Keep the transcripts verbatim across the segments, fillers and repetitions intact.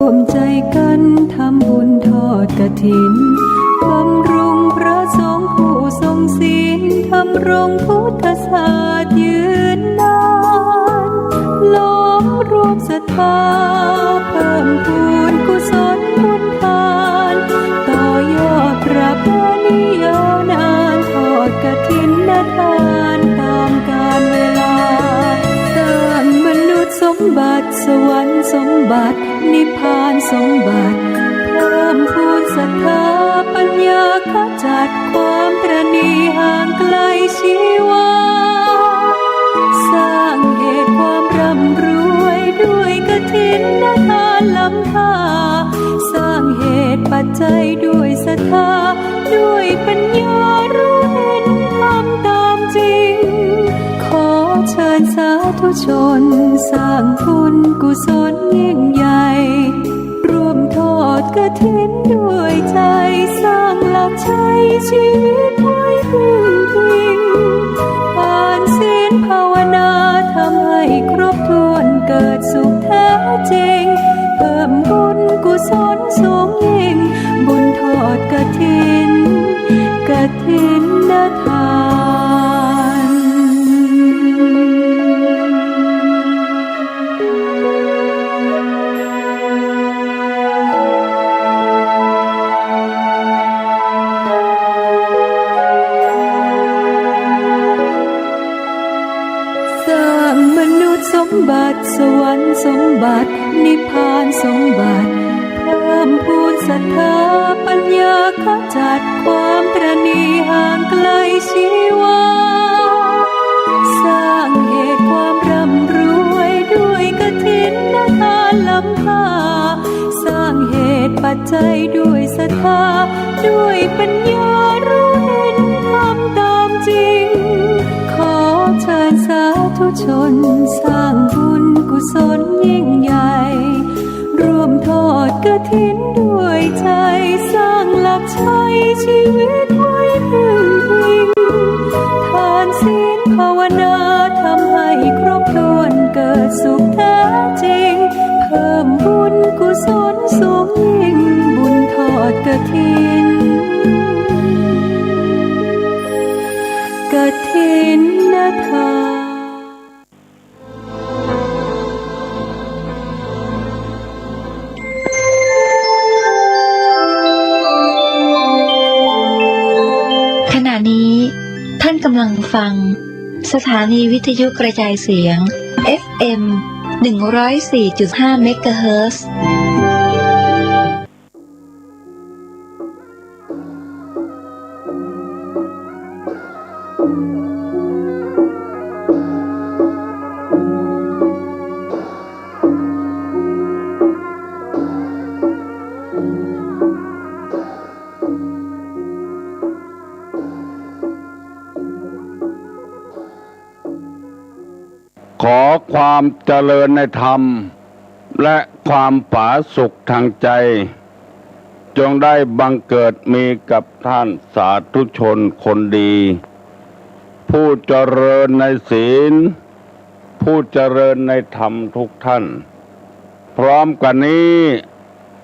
ร่วมใจกั๋นทำบุญทอดกฐิน บำรุงพระสงฆ์ผู้ทรงศีล ดำรงพุทธศาสตร์ยืนนาน ล้อมรวมศรัทธา เพิ่มพูนกุศลบุญทาน ต่อยอดประเพณียาวนาน ทอดกฐินทานต๋ามกาลเวลา สร้างมนุษย์สมบัติ สวรรค์สมบัติ นิพพานสมบัติ เพิ่มพูนศรัทธาปัญญา ขจัดความตระหนี่ห่างไกลชีวา สร้างเหตุความร่ำรวยด้วยกฐินทานล้ำค่า สร้างเหตุปัจจัยด้วยศรัทธา ด้วยปัญญารู้เห็นธรรมตามจริง ขอเชิญสาธุชนสร้างบุญกุศลยิ่งใหญ่ ร่วมทอดกฐินด้วยใจ สร้างหลักชัยชีวิตไว้พึ่งพิง ทานศีลภาวนาทำให้ครบถ้วน เกิดสุขแท้จริง เพิ่มบุญกุศลสูงยิ่ง บุญทอดกฐิน กฐินทาน สร้างมนุษย์สมบัติ สวรรค์สมบัติ นิพพานสมบัติ เพิ่มพูนศรัทธาปัญญา ขจัดความตระหนี่ห่างไกลชีวา สร้างเหตุความร่ำรวยด้วยกฐินทานล้ำค่า สร้างเหตุปัจจัยด้วยศรัทธา ด้วยปัญญารู้เห็นธรรมตามจริง ขอเชิญสาธุชนสร้างบุญกุศลยิ่งใหญ่ ร่วมทอดกฐินด้วยใจ สร้างหลักชัยชีวิตไว้พึ่งพิง ทานศีลภาวนาทำให้ครบถ้วน เกิดสุขแท้จริง เพิ่มบุญกุศลสูงยิ่ง บุญทอดกฐิน กฐินทาน ขณะนี้ท่านกำลังฟังสถานีวิทยุกระจายเสียง เอฟเอ็ม หนึ่งร้อยสี่จุดห้า เมกะเฮิรตซ์ ขอความเจริญในธรรม และความผาสุกทางใจ จงได้บังเกิดมีกับท่านสาธุชนคนดี ผู้เจริญในศีล ผู้เจริญในธรรมทุกท่าน พร้อมกันนี้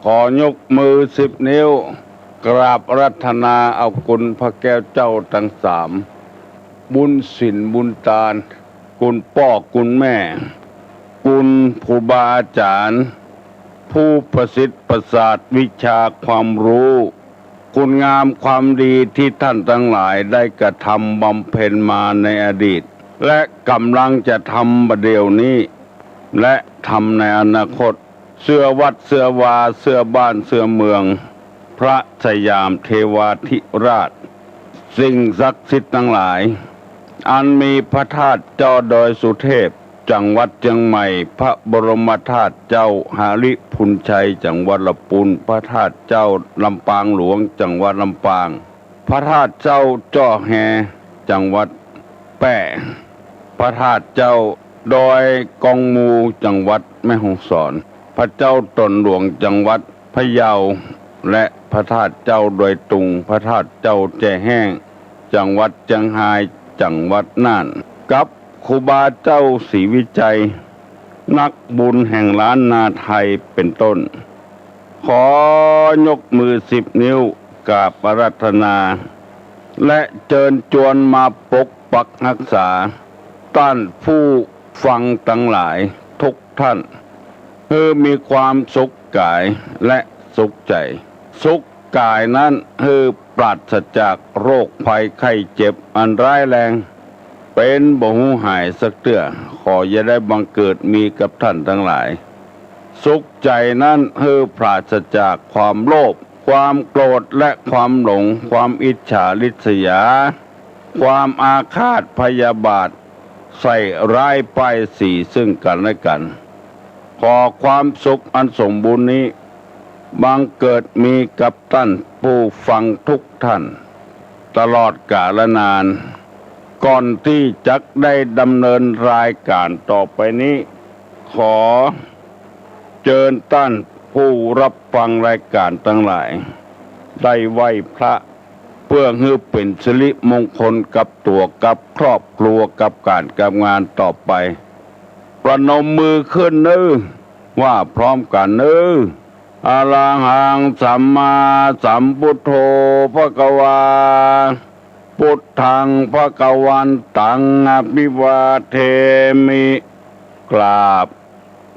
ขอยกมือสิบนิ้ว กราบอาราธนาเอาคุณพระแก้วเจ้าทั้งสาม บุญศีลบุญตาน คุณป้อคุณแม่ คุณครูบาอาจ๋ารย์ ผู้ประสิทธิ์ประสาทวิชาความรู้ คุณงามความดีที่ท่านทั้งหลายได้กระทำบำเพ็ญมาในอดีต และกำลังจะทำบัดเดี๋ยวนี้ และทำในอนาคต เสื้อวัดเสื้อวา เสื้อบ้านเสื้อเมือง พระสยามเทวาธิราช สิ่งศักดิ์สิทธิ์ทั้งหลาย อันมีพระธาตุเจ้าดอยสุเทพ จังหวัดเชียงใหม่ พระบรมธาตุเจ้าหริภุญชัย จังหวัดละปูน พระธาตุเจ้าลำปางหลวง จังหวัดลำปาง พระธาตุเจ้าจ้อแฮ จังหวัดแป้ พระธาตุเจ้าดอยกองมู จังหวัดแม่ฮ่องสอน พระเจ้าตนหลวง จังหวัดพะเยา และพระธาตุเจ้าดอยตุง พระธาตุเจ้าแจ้แห้ง จังหวัดเจียงฮาย จังหวัดน่าน กับครูบาเจ้าศรีวิชัย นักบุญแห่งล้านนาไทยเป็นต้น ขอยกมือสิบนิ้วกราบอาราธนา และเจิญจวนมาปกปักฮักษาต้านผู้ฟังตังหลายทุกท่าน หื้อมีความสุขกายและสุขใจ๋ สุขกายนั้นหื้อปราศจากโรคภัยไข้เจ็บอันร้ายแรง เป๋นบ่ฮู้หายสักเตื้อ ขออย่าได้บังเกิดมีกับท่านตังหลาย สุขใจ๋นั้นหื้อปราศจากความโลภ ความโกรธและความหลง ความอิจฉาริษยา ความอาฆาตพยาบาท ใส่ร้ายป้ายสีซึ่งกั๋นและกั๋น ขอความสุขอันสมบูรณ์นี้ บังเกิดมีกับต้านผู้ฟังทุกท่าน ตลอดกาลนาน ก่อนตี้จักได้ดำเนินรายก๋านต่อไปนี้ ขอเจิญต้านผู้รับฟังรายก๋านตังหลาย ได้ไหว้พระ เปื้อหื้อเป๋นสิริมงคลกับตั๋วกับครอบครัวกับก๋านกับงานต่อไป ประนมมือขึ้นเน้อ ว่าพร้อมกั๋นเน้อ อะระหังสัมมาสัมพุทโธภะคะวา พุทธังภะคะวันตังอะภิวาเทมิ กราบ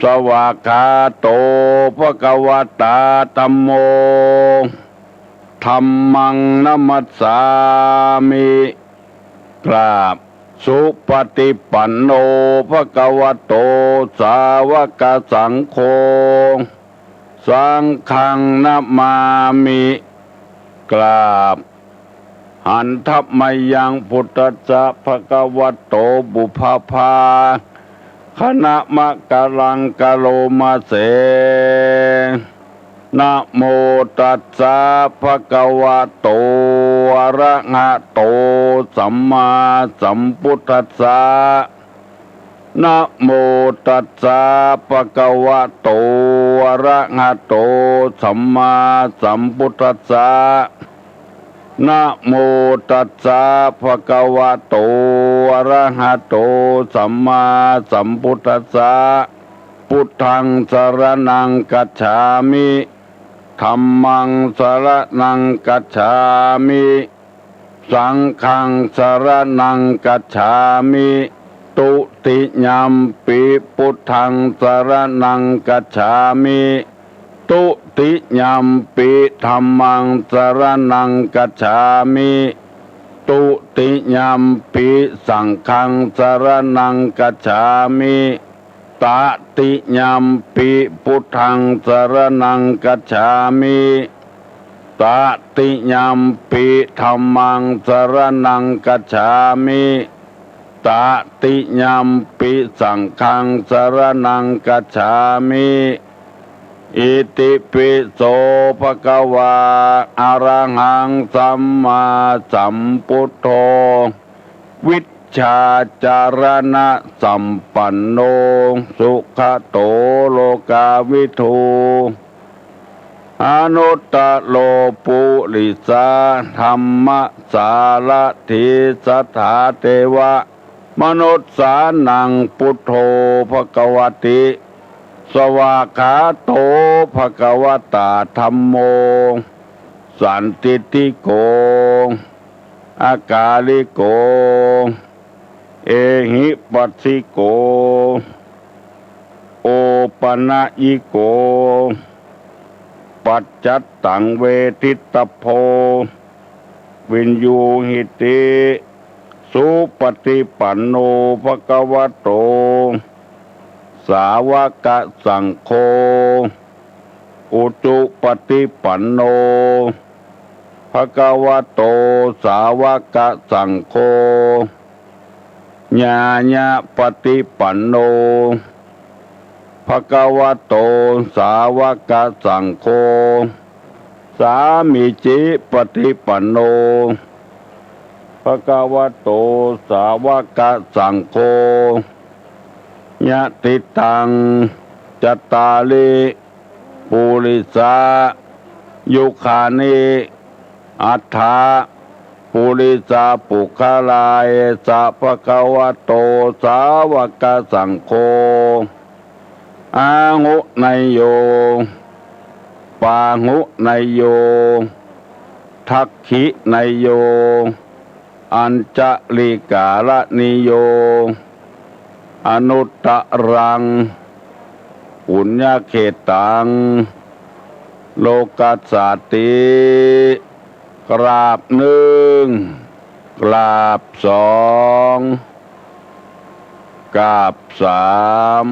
สวากขาโตภะคะวะตาธัมโม ธัมมังนะมัสสามิ กราบ สุปะฏิปันโนภะคะวะโต สาวกสังโฆ สังฆังนะมามิ กราบ หันทะมะยังพุทธัสสะภะคะวะโต ปุพพะภาคะนะมะกะลังกะโลมะเส นะโมตัสสะภะคะวะโต อะระหะโต สัมมาสัมพุทธัสสะ นะโมตัสสะภะคะวะโต อะระหะโต สัมมาสัมพุทธัสสะ นะโมตัสสะภะคะวะโต อะระหะโต สัมมาสัมพุทธัสสะ พุทธังสะระณังคัจฉามิ ธัมมังสะระณังคัจฉามิ สังฆังสะระณังคัจฉามิ ตุติยัมปิพุทธังสะระณังคัจฉามิ ตุติยัมปิธัมมังสะระณังคัจฉามิ ตุติยัมปิสังฆังสะระณังคัจฉามิ ตติยัมปิพุทธังสะระณังคัจฉามิ ตติยัมปิธัมมังสะระณังคัจฉามิ ตติยัมปิสังฆังสะระณังคัจฉามิ อิติปิโสภะคะวา อะระหังสัมมาสัมพุทโธ วิชชาจารณะสัมปันโน สุขะโตโลกาวิทู อนุตตะโรปุริสะธัมมะสารถี สัทธาเทวะมนุสสานัง พุทโธภะคะวะติ สวากขาโตภะคะวะตาธัมโม สันทิฏฐิโก อากาลิโก เอหิปัสสิโก โอปะนะยิโก ปัจจัตตังเวทิตะโพ วิญญูหิติ สุปะฏิปันโนภะคะวะโต สาวกสังโฆ อุจุปะฏิปันโนภะคะวะโต สาวกสังโฆ ญาณะปะฏิปันโนภะคะวะโต สาวกสังโฆ สามีจิปะฏิปันโนภะคะวะโต สาวกสังโฆ ยะถิตัง จัตตาริ ปุริสายุคานิ อัฏฐะ ปุริสาปุคคลา เอสะภะคะวะโต สาวกสังโฆ อาหุเนยโย ปาหุเนยโย ทักขิเนยโย อัญชลิกาลเนยโย อนุตตรัง ปุญญเขตตัง โลกัสสาติ กราบนึ่ง กราบสอง กราบสาม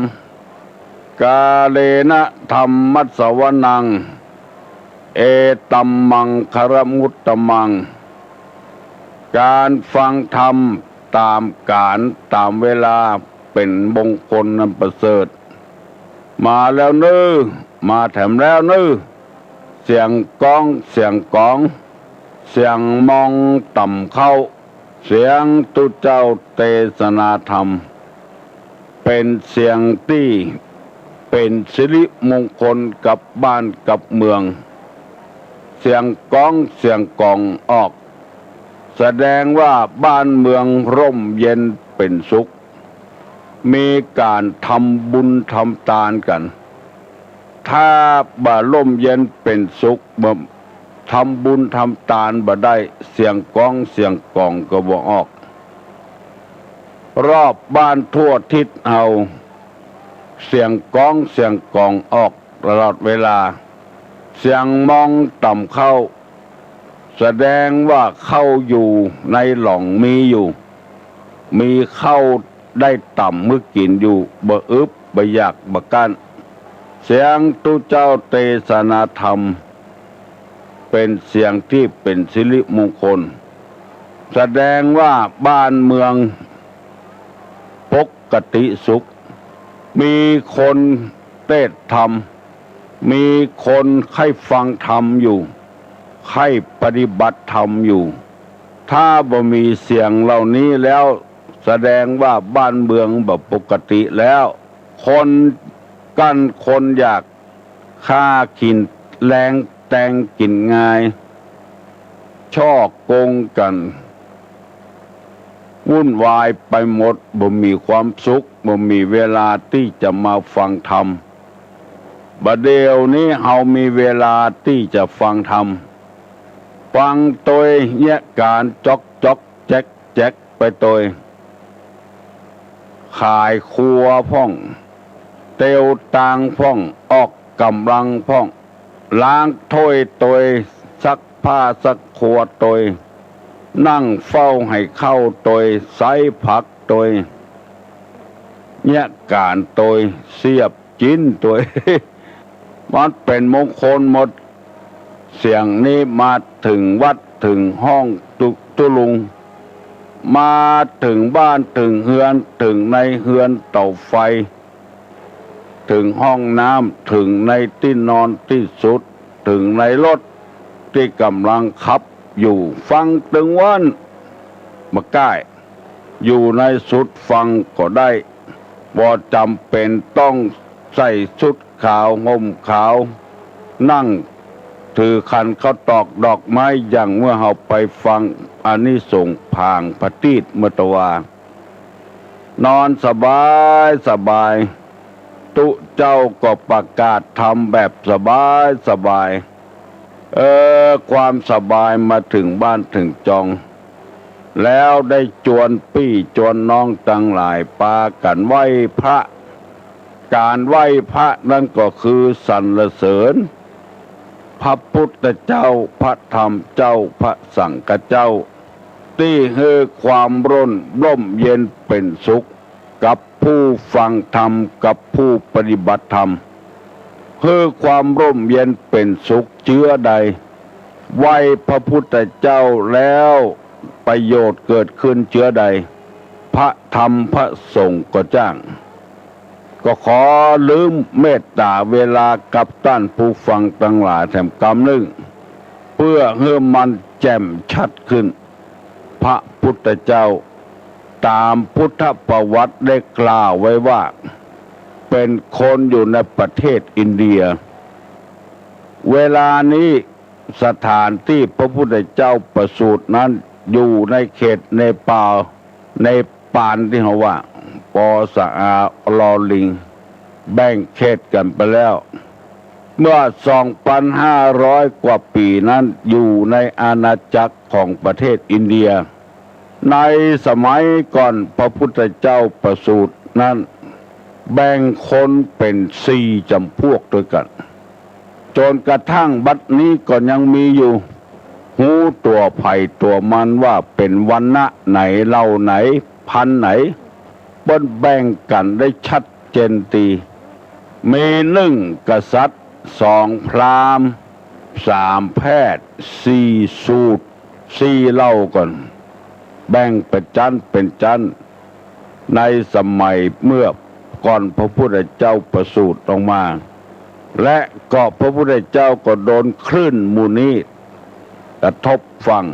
กาเลนะธัมมสวนัง เอตัมมังคลมุตตมัง ก๋านฟังธรรมต๋ามก๋าลต๋ามเวลาเป๋นมงคลอันประเสริฐ มาแล้วเน้อ มาแถมแล้วเน้อ เสียงก้องเสียงก๋อง เสียงมองต่ำเข้า เสียงตุ๊เจ้าเตสนาธรรม เป๋นเสียงตี้เป๋นสิริมงคลกับบ้านกับเมือง เสียงก้องเสียงก๋องออก แสดงว่าบ้านเมืองร่มเย็นเป๋นสุข มีก๋านทำบุญทำตานกั๋น ถ้าบ่ร่มเย็นเป๋นสุข บ่ทำบุญทำตานบ่ได้ เสียงก้องเสียงก๋องก็บ่ออก รอบบ้านทั่วทิศเฮา เสียงก้องเสียงก๋องออกตลอดเวลา เสียงมองต่ำเข้า แสดงว่าข้าวอยู่ในหล่องมีอยู่ มีข้าวได้ต๋ำหื้อกิ๋นอยู่ บ่อึดบ่อยากบ่กลั้น เสียงตุ๊เจ้าเตสนาธรรม เป๋นเสียงตี้เป๋นสิริมงคล แสดงว่าบ้านเมืองปกติสุข มีคนเตศน์ธรรม มีคนใค่ฟังธรรมอยู่ ใค่ปฏิบัติธรรมอยู่ ถ้าบ่มีเสียงเหล่านี้แล้ว แสดงว่าบ้านเมืองบ่ปกติแล้ว คนกลั้นคนอยาก ฆ่ากิ๋นแลงแตงกิ๋นงาย ฉ้อโกงกั๋น วุ่นวายไปหมด บ่มีความสุข บ่มีเวลาตี้จะมาฟังธรรม บ่าเดี่ยวนี้เฮามีเวลาตี้จะฟังธรรม ฟังโตยเยียะก๋านจ๊อกจ๊อกแจ๊กแจ๊กไปโตย ขายครัวพ่อง เตียวตางพ่อง ออกก๋ำลังพ่อง ล้างถ้วยโตย ซักผ้าซักครัวโตย นั่งเฝ้าไหข้าวโตย ใซ้ผักโตย เยียะก๋านโตย เสียบจิ๊นโตย มันเป๋นมงคลหมด เสียงนี้มาเถิงวัดเถิงห้องตุ๊ ตุ๊ลุง มาเถิงบ้านเถิงเฮือน เถิงในเฮือนเต๋าไฟ เถิงห้องน้ำ เถิงในตี้นอนตี้สุด เถิงในรถตี้ก๋ำลังขับอยู่ ฟังตึงวัน บ่ก้าย อยู่ในสุดฟังก็ได้ บ่จ๋ำเป๋นต้องใส่ชุดขาวห่มขาว นั่งถือขันข้าวตอกดอกไม้ อย่างเมื่อเฮาไปฟังอานิสงส์ผางพระตีดเมื่อตะวา นอนสบายสบาย ตุ๊เจ้าก็ประกาศธรรมแบบสบายสบาย เออ ความสบายมาเถิงบ้านเถิงจอง แล้วได้จวนปี้จวนน้องตังหลายปากั๋นไหว้พระ ก๋านไหว้พระนั้นก็คือสรรเสริญพระพุทธเจ้า พระธรรมเจ้า พระสังฆเจ้า ตี้หื้อความร่ม ร่มเย็นเป๋นสุขกับผู้ฟังธรรม กับผู้ปฏิบัติธรรม หื้อความร่มเย็นเป๋นสุขเจื้อใด ไหว้พระพุทธเจ้าแล้วประโยชน์เกิดขึ้นเจื้อใด พระธรรมพระสงฆ์ก็จ้าง ก็ขอลืมเมตต๋าเวลากับต้านผู้ฟังตังหลายแถมกำนึ่ง เปื้อหื้อมันแจ่มชัดขึ้น พระพุทธเจ้า ต๋ามพุทธประวัติได้กล่าวไว้ว่า เป๋นคนอยู่ในประเทศอินเดีย เวลานี้สถานตี้พระพุทธเจ้าประสูตินั้นอยู่ในเขตเนปาล เนปาลตี้เฮาว่า ปอสะอา ลอลิง แบ่งเขตกั๋นไปแล้ว เมื่อสองปันห้าร้อยกว่าปี๋นั้น อยู่ในอาณาจักรของประเทศอินเดีย ในสมัยก่อนพระพุทธเจ้าประสูตินั้น แบ่งคนเป๋นสี่จ๋ำพวกด้วยกั๋น จ๋นกระทั่งบัดนี้ก็ยังมีอยู่ ฮู้ตั๋วใผตั๋วมันว่าเป๋นวรรณะไหน เหล่าไหน พรรณไหน เปิ้นแบ่งกั๋นได้ชัดเจนดี มีหนึ่งกษัตริย์ สองพราหมณ์ สามแพทย์ สี่สูตร สี่เหล่าก่อน แบ่งเป๋นจั๊นเป๋นจั๊น ในสมัยเมื่อก่อนพระพุทธเจ้าประสูติออกมา และก็พระพุทธเจ้าก็โดนคลื่นหมู่นี้กระทบฝั่ง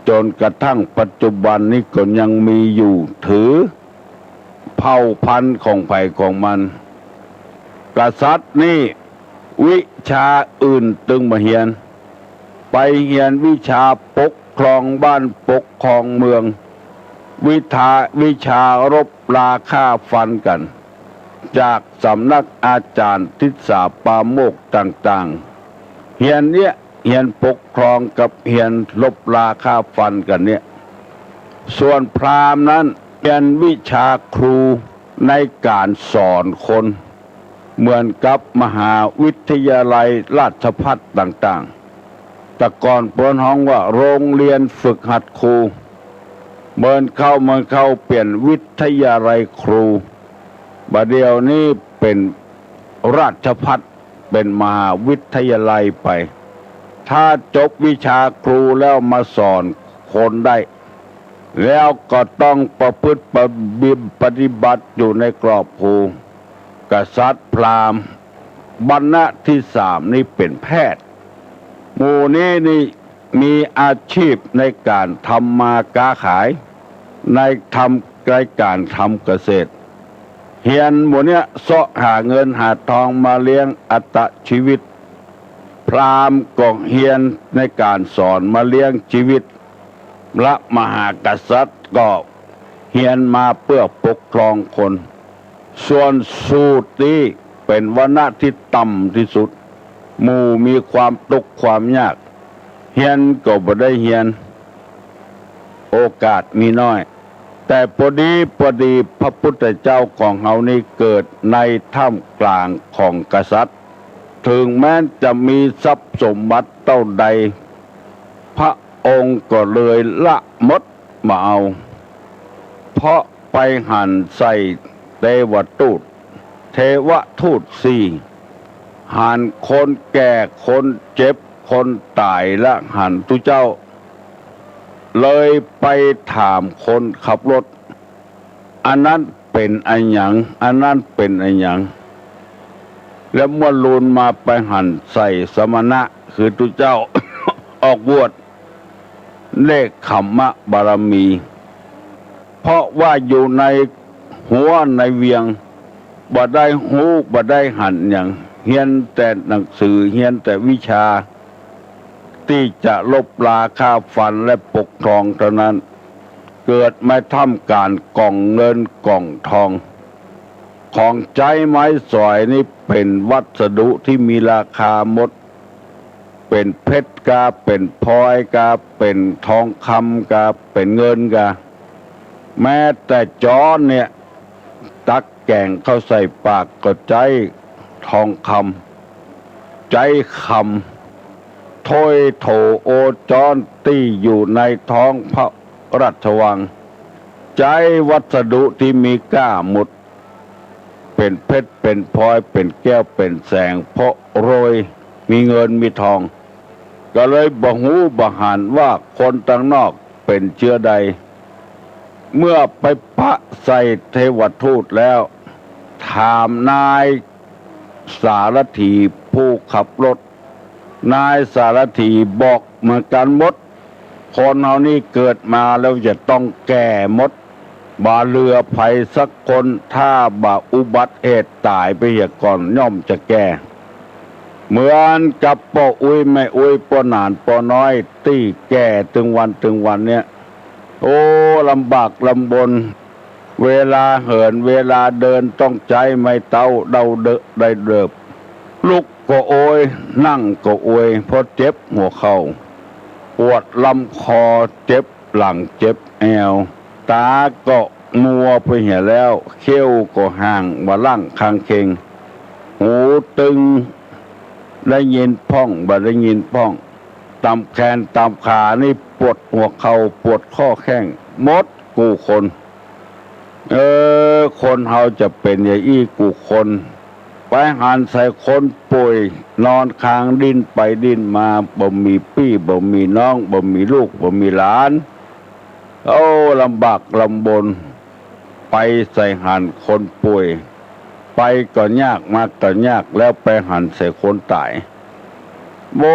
จ๋นกระทั่งปัจจุบันนี้ก็ยังมีอยู่ ถือเผ่าพรรณของใผของมัน กษัตริย์นี่วิชาอื่นตึงบ่เฮียน ไปเฮียนวิชาปกครองบ้านปกครองเมือง วิชา วิชารบราฆ่าฟันกั๋น จากสำนักอาจ๋ารย์ทิสสาปาโมกข์ต่างๆ เฮียนเนี้ย เฮียนปกครองกับเฮียนรบราฆ่าฟันกั๋นเนี่ย ส่วนพราหมณ์นั้นเฮียนวิชาครูในก๋านสอนคน เหมือนกับมหาวิทยาลัยราชภัฏต่างๆ แต่ก่อนเปิ้นฮ้องว่าโรงเรียนฝึกหัดครู เมินเข้า เมินเข้าเปลี่ยนวิทยาลัยครู บ่าเดี่ยวนี้เป๋นราชภัฏ เป๋นมหาวิทยาลัยไป ถ้าจบวิชาครูแล้วมาสอนคนได้ แล้วก็ต้องประพฤติปฏิบัติอยู่ในกรอบครู กษัตริย์พราหมณ์ บรรณะที่สามนี่เป๋นแพทย์ หมู่นี้นี่มีอาชีพในก๋านทำมาค้าขาย ในทำ ในก๋านทำเกษตร เฮียนหมู่เนี้ยเซาะหาเงินหาทองมาเลี้ยงอัตชีวิต พราหมณ์ก็เฮียนในก๋านสอนมาเลี้ยงชีวิต พระมหากษัตริย์ก็เฮียนมาเปื้อปกครองคน ส่วนสูตรนี้เป๋นวรรณะตี้ต่ำตี้สุด หมู่มีความตุ๊กข์ความยาก เฮียนก็บ่ได้เฮียน โอกาสมีน้อย แต่ปอดีปอดีพระพุทธเจ้าของเฮานี้เกิดในท่ามกลางของกษัตริย์ เถิงแม้นจะมีทรัพย์สมบัติเต้าใด พระองค์ก็เลยละหมดบ่เอา เพราะไปหันใส่เทวทูต เทวทูตสี่ หันคนแก่ คนเจ็บ คนต๋าย และหันตุ๊เจ้า เลยไปถามคนขับรถ อันนั้นเป๋นอะหยัง อันนั้นเป๋นอะหยัง แล้วเมื่อลูนมาไปหันใส่สมณะ คือตุ๊เจ้า ออกบวช เนกขัมมะบารมี เพราะว่าอยู่ในหัวในเวียง บ่ได้ฮู้บ่ได้หันหยัง เฮียนแต่หนังสือ เฮียนแต่วิชา ตี้จะรบราฆ่าฟันและปกครองเต้านั้น เกิดมาท่ามกลางก๋องเงินก๋องทอง ของใจ๊ไม้สอยนี่เป๋นวัสดุตี้มีราคาหมด เป๋นเพชรกา เป๋นพลอยกา เป๋นทองคำกา เป๋นเงินกา แม้แต่จ๊อนเนี่ย ตักแก๋งเข้าใส่ปากก็ใจ๊ทองคำ ใจ๊คำ ถ้วยโถโอจ๊อนตี้อยู่ในท้องพระราชวัง ใจ๊วัสดุตี้มีก้าหมด เป๋นเพชรเป๋นพลอย เป๋นแก้วเป๋นแสง เพราะรวย มีเงินมีทอง ก็เลยบ่ฮู้บ่หันว่าคนตังนอกเป๋นเจื้อใด เมื่อไปปะใส่เทวทูตแล้ว ถามนายสารถีผู้ขับรถ นายสารถีบอกเหมือนกั๋นหมด คนเฮานี่เกิดมาแล้วจะต้องแก่หมด บ่เหลือใผสักคน ถ้าบ่อุบัติเหตุต๋ายไปเหียก่อนย่อมจะแก่ เหมือนกับป้ออุ๊ยแม่อุ๊ย ป้อหนานป้อน้อย ตี้แก่ตึงวันตึงวันเนี่ย โอ้ ลำบากลำบน เวลาเหินเวลาเดินต้องใจ๊ไม้เต๊าเด้าเดอะได้เดิบ ลุก ก็โอย นั่งก็โอย เพราะเจ็บหัวเข่า ปวดลำคอ เจ็บหลัง เจ็บแอว ต๋าก็มัวไปเหียแล้ว เขี้ยวก็ห่าง บ่าล่างคางเคง หูตึง ได้ยินพ่อง บ่ได้ยินพ่อง ต๋ามแขนต๋ามขานี่ปวดหัวเข่า ปวดข้อแข้ง หมดกู้คน เออ คนเฮาจะเป๋นอย่างอี้กู้คน ไปหันใส่คนป่วย นอนคางดิ้นไปดิ้นมา บ่มีปี้ บ่มีน้อง บ่มีลูก บ่มีหลาน โอ้ ลำบากลำบน ไปใส่หันคนป่วย ไปก็ยาก มาก็ยาก แล้วไปหันใส่คนต๋าย โอ้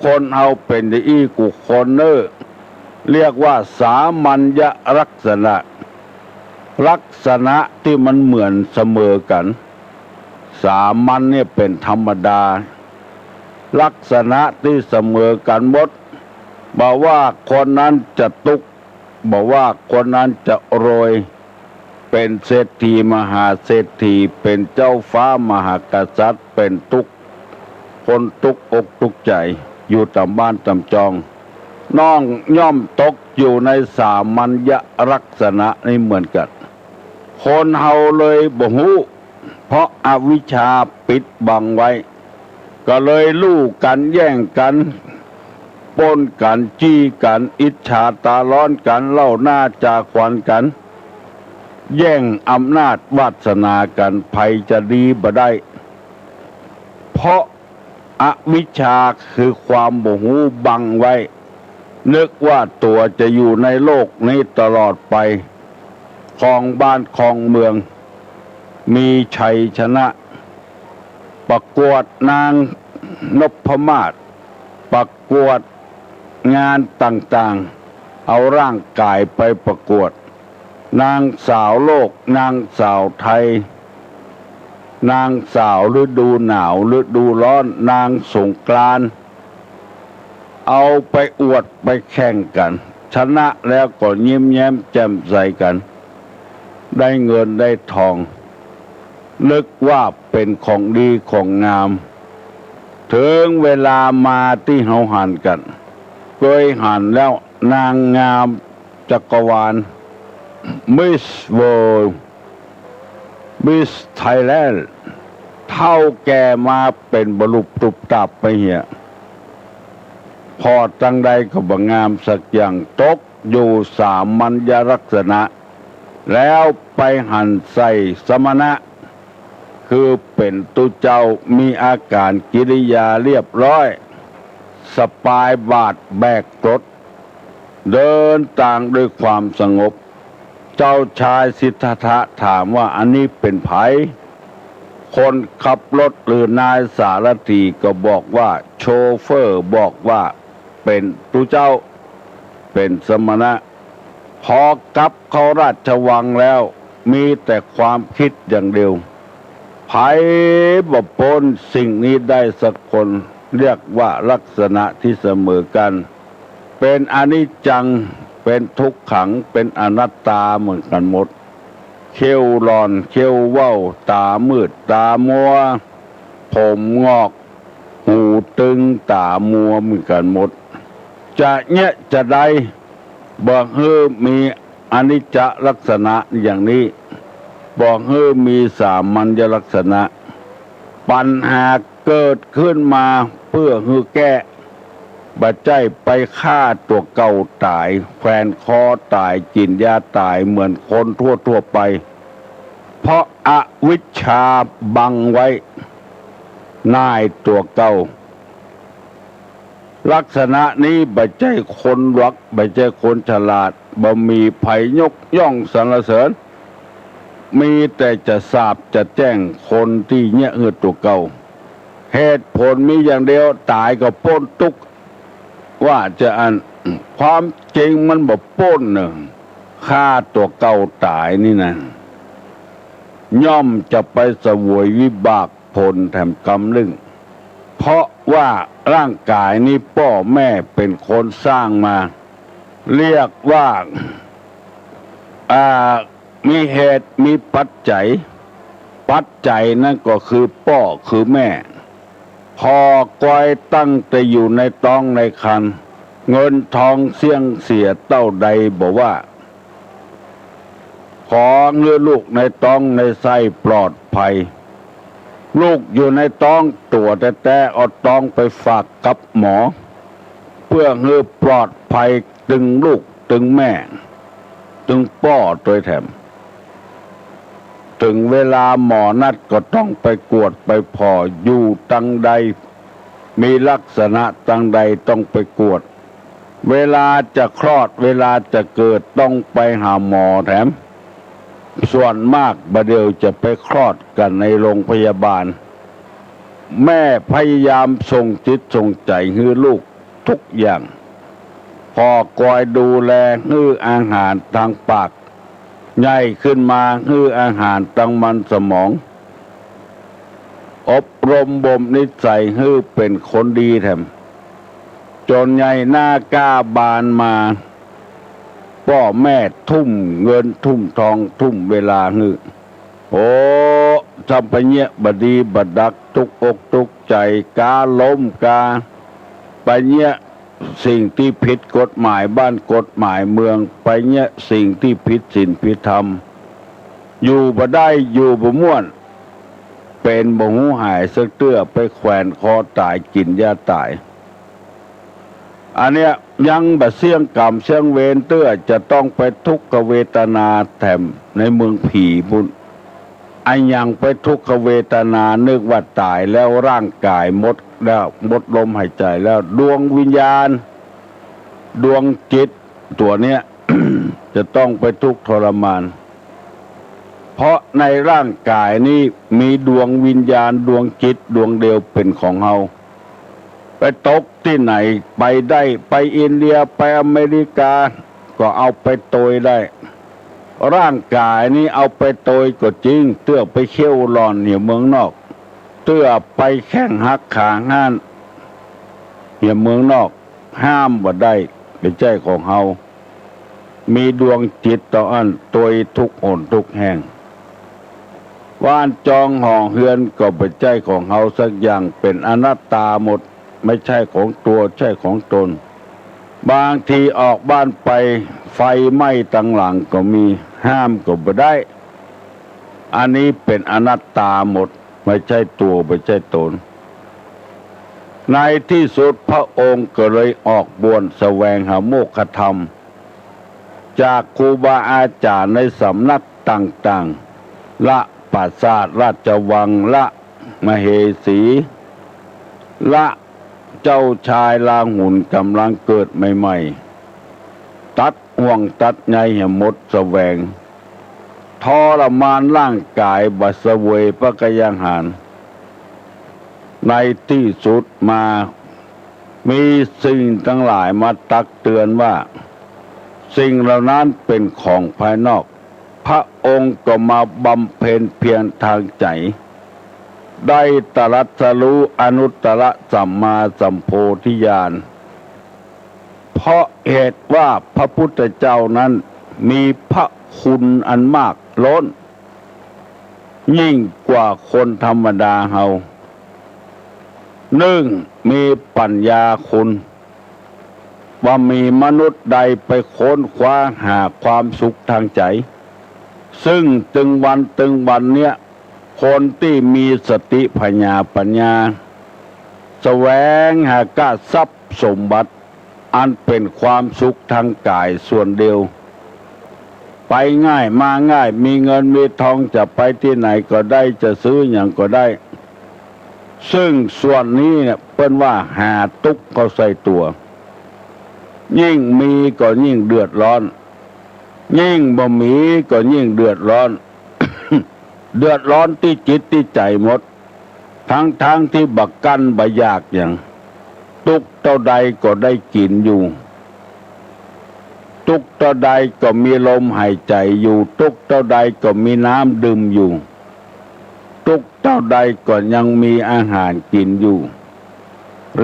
คนเฮาเป๋นอย่างอี้กู้คนเน่อ เรียกว่าสามัญญลักษณะ ลักษณะตี้มันเหมือนเสมอกั๋น สามัญเนี่ยเป๋นธรรมดา ลักษณะตี้เสมอกั๋นหมด บ่ว่าคนนั้นจะตุ๊กข์ บ่ว่าคนนั้นจะรวย เป๋นเศรษฐีมหาเศรษฐี เป๋นเจ้าฟ้ามหากษัตริย์ เป๋นตุ๊กข์ คนตุ๊กข์อกตุ๊กข์ใจ๋ อยู่ต๋ามบ้านต๋ามจอง น้องย่อมตกอยู่ในสามัญญลักษณะนี้เหมือนกั๋น คนเฮาเลยบ่ฮู้ เพราะอวิชชาปิดบังไว้ ก็เลยลู่กั๋น แย่งกั๋น ป้นกั๋น จี้กั๋น อิจฉาต๋าฮ้อนกั๋น เล่าหน้าจ๋าขวัญกั๋น แย่งอำนาจวาสนากั๋น ใผจะดีบ่ได้ เพราะอวิชชาคือความบ่ฮู้บังไว้ นึกว่าตั๋วจะอยู่ในโลกนี้ตลอดไป ครองบ้านครองเมือง มีชัยชนะ ประกวดนางนพมาศ ประกวดงานต่างๆ เอาร่างก๋ายไปประกวด นางสาวโลก นางสาวไทย นางสาวฤดูหนาว ฤดูฮ้อน นางสงกรานต์ เอาไปอวดไปแข่งกั๋น ชนะแล้วก็ยิ้มแย้มแจ่มใสกั๋น ได้เงินได้ทอง นึกว่าเป๋นของดีของงาม เถิงเวลามาตี้เฮาหันกั๋น เกยหันแล้ว นางงามจักรวาล Miss World Miss Thailand เฒ่าแก่มาเป๋นบรรลุบตุ๊บตับไปเหีย ผ่อตังใดก็บ่งามสักอย่าง ตกอยู่สามัญญลักษณะ แล้วไปหันใส่สมณะ คือเป๋นตุ๊เจ้า มีอาก๋านกิริยาเรียบร้อย สะปายบาตรแบกกรด เดินตางด้วยความสงบ เจ้าชายสิทธัตถะถามว่า อันนี้เป๋นใผ คนขับรถหรือนายสารถีก็บอกว่า โชเฟอร์บอกว่าเป๋นตุ๊เจ้า เป๋นสมณะ พอกลับเข้าราชวังแล้ว มีแต่ความคิดอย่างเดียว ใผบ่ป๊นสิ่งนี้ได้สักคน เรียกว่าลักษณะที่เสมอกั๋น เป๋นอนิจจัง เป๋นทุกขัง เป๋นอนัตตาเหมือนกั๋นหมด เขี้ยวหล่อน เขี้ยวเว้า ต๋ามืด ต๋ามัว ผมหงอก หูตึง ต๋ามัวเหมือนกั๋นหมด จะเยียะจาใด บ่หื้อมีอนิจจลักษณะอย่างนี้ บ่หื้อมีสามัญญลักษณะ ปัญหาเกิดขึ้นมาเปื้อหื้อแก้ บ่ใจ้ไปฆ่าตั๋วเก่าต๋าย แขวนคอต๋าย กิ๋นยาต๋ายเหมือนคนทั่วๆ ไป เพราะอวิชชาบังไว้ น่ายตั๋วเก่า ลักษณะนี้บ่ใจ้คนหลวก บ่ใจ้คนฉลาด บ่มีใผยกย่องสรรเสริญ มีแต่จะสาปจะแจ้งคนตี้เยียะหื้อตั๋วเก่า เหตุผลมีอย่างเดียว ต๋ายก็ป๊นตุ๊กข์ ว่าจะอั้น ความจริงมันบ่ป๊นเน่อ ฆ่าตั๋วเก่าต๋ายนี่นะ ย่อมจะไปเสวยวิบากผลแถมกำนึ่ง เพราะว่าร่างก๋ายนี้ป้อแม่เป๋นคนสร้างมา เรียกว่า อ่า มีเหตุมีปัจจัย ปัจจัยนั้นก็คือป้อคือแม่ ผ่อกอยตั้งแต่อยู่ในต๊องในครรภ์ เงินทองเสี้ยงเสียเต้าใดบ่ว่า ขอหื้อลูกในต๊องในไส้ปลอดภัย ลูกอยู่ในต๊องตั๋วแต๊ๆ เอาต๊องไปฝากกับหมอ เปื้อหื้อปลอดภัยตึงลูกตึงแม่ ตึงป้อตวยแถม เถิงเวลาหมอนัดก็ต้องไปกวดไปผ่อ อยู่ตังใด มีลักษณะตังใดต้องไปกวด เวลาจะคลอด เวลาจะเกิดต้องไปหาหมอแถม ส่วนมากบ่าเดี่ยวจะไปคลอดกั๋นในโรงพยาบาล แม่พยายามส่งจิตส่งใจ๋หื้อลูกทุกอย่าง ผ่อกอยดูแลหื้ออาหารตางปาก ใหญ่ขึ้นมาหื้ออาหารตางมันสมอง อบรมบ่มนิสัยหื้อเป๋นคนดีแถม จ๋นใหญ่หน้ากล้าบานมา ป้อแม่ทุ่มเงินทุ่มทองทุ่มเวลาหื้อ โอ้ ถ้าไปเยียะบ่ดีบ่ดัก ตุ๊กอกตุ๊กใจ๋ กาล้มกา ไปเยียะสิ่งตี้ผิดกฎหมายบ้านกฎหมายเมือง ไปเยียะสิ่งตี้ผิดศีลผิดธรรม อยู่บ่ได้ อยู่บ่ม่วน เป๋นบ่ฮู้หายสักเตื้อ ไปแขวนคอต๋าย กิ๋นยาต๋าย อันเนี้ยยังบ่เสี้ยงก๋รรมเสี้ยงเวรเตื้อ จะต้องไปทุกขเวทนาแถมในเมืองผีปุ้น อะหยังไปทุกขเวทนา นึกว่าต๋ายแล้ว ร่างก๋ายหมดแล้ว หมดลมหายใจ๋แล้ว ดวงวิญญาณ ดวงจิตตั๋วเนี้ย จะต้องไปทุกข์ทรมาน เพราะในร่างก๋ายนี้มีดวงวิญญาณดวงจิตดวงเดียวเป๋นของเฮา ไปตกตี้ไหนไปได้ ไปอินเดีย ไปอเมริกา ก็เอาไปโตยได้ ร่างก๋ายนี้เอาไปโตยก็จริง เตื้อไปเขี้ยวหล่อนเหียเมืองนอก เตื้อไปแข้งหักขาห้านเหียเมืองนอก ห้ามบ่ได้ บ่ใจ้ของเฮา มีดวงจิตเต้าอั้น โตยทุกหนทุกแห่ง บ้านจองหอเฮือนก็บ่ใจ้ของเฮาสักอย่าง เป๋นอนัตตาหมด บ่ใจ้ของตั๋ว บ่ใจ้ของตน บางทีออกบ้านไป ไฟไหม้ตังหลังก็มี ห้ามก็บ่ได้ อันนี้เป๋นอนัตตาหมด บ่ใจ้ตั๋ว บ่ใจ้ตน ในตี้สุดพระองค์ก็เลยออกบวชแสวงหาโมกขธรรม จากครูบาอาจ๋ารย์ในสำนักต่างๆ ละปราสาทราชวัง ละมเหสี ละเจ้าชายลาหุลก๋ำลังเกิดใหม่ๆ ตัดห่วงตัดใยเหียหมดแสวง ทรมานร่างก๋ายบ่เสวยพระกยาหาร ในตี้สุดมา มีสิ่งตังหลายมาตักเตือนว่า สิ่งเหล่านั้นเป๋นของภายนอก พระองค์ก็มาบำเพ็ญเพียรทางใจ๋ ได้ตรัสรู้อนุตตรสัมมาสัมโพธิญาณ เพราะเหตุว่าพระพุทธเจ้านั้นมีพระคุณอันมากล้น ยิ่งกว่าคนธรรมดาเฮา นึ่ง มีปัญญาคุณ บ่มีมนุษย์ใดไปค้นคว้าหาความสุขทางใจ๋ ซึ่งตึงวันตึงวันเนี้ย คนตี้มีสติผญาปัญญา แสวงหากาทรัพย์สมบัติ อันเป๋นความสุขทางก๋ายส่วนเดียว ไปง่ายมาง่าย มีเงินมีทอง จะไปตี้ไหนก็ได้ จะซื้อหยังก็ได้ ซึ่งส่วนนี้เนี่ยเปิ้นว่าหาตุ๊กข์เข้าใส่ตั๋ว ยิ่งมีก็ยิ่งเดือดร้อน ยิ่งบ่มีก็ยิ่งเดือดร้อน เดือดร้อนตี้จิตตี้ใจ๋หมด ทั้งๆ ตี้บ่กั้นบ่อยากหยัง ตุ๊กข์เต้าใดก็ได้กิ๋นอยู่ ตุ๊กข์เต้าใดก็มีลมหายใจ๋อยู่ ตุ๊กข์เต้าใดก็มีน้ำดื่มอยู่ ตุ๊กข์เต้าใดก็ยังมีอาหารกิ๋นอยู่